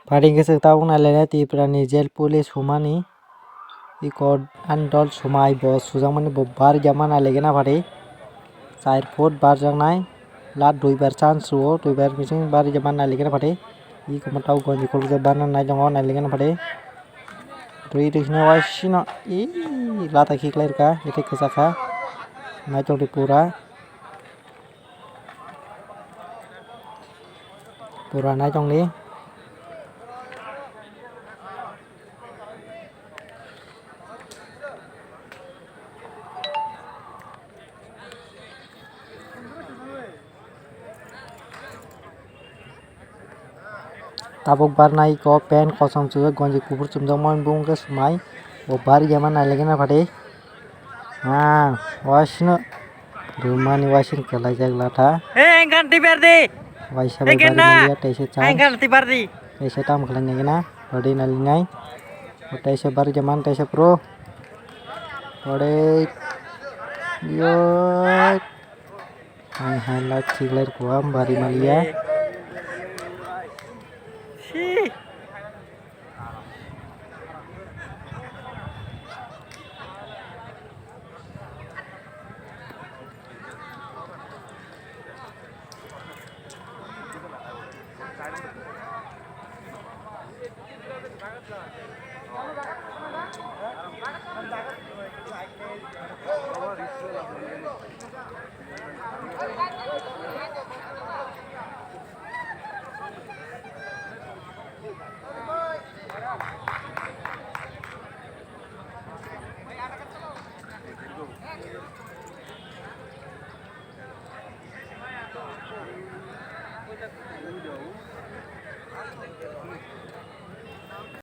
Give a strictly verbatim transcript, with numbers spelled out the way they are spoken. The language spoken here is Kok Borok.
Pari hwnkhe chwng tabuk nailai Tripura ni jail police humani. Iko ani dol sumai bo sujakmani bo barjama nailaikhe na pari. Char foot barjaknai. La duibar chance rwo, duibar bising barjama nailaikhe na pari. Iko motau gonji khulukjak barna nai tongo, nailaikhe na pari. Twi twi kheno waisino, ii, lata khiklai rwkha, ete kwchakha. Naitok di pura. Pura nai tongdi. Tabuk barnai iko pant kosom chumjak, gonji kuphur chumjakmani bo wngkhe swmai. Bo barjama nailaikhe na pari. Ah, waisino. Rumani waising kwlaijak latha. Hey, engkan tibar di. Waisa bai bari maliya, taisa chance. Engkan tibar di. Taisa tam khlai nai gana. Bari nalinai. Taisa bari jaman, taisa pro. Bari. Yo. Ang hai la chiklai kuam bari maliya. Si.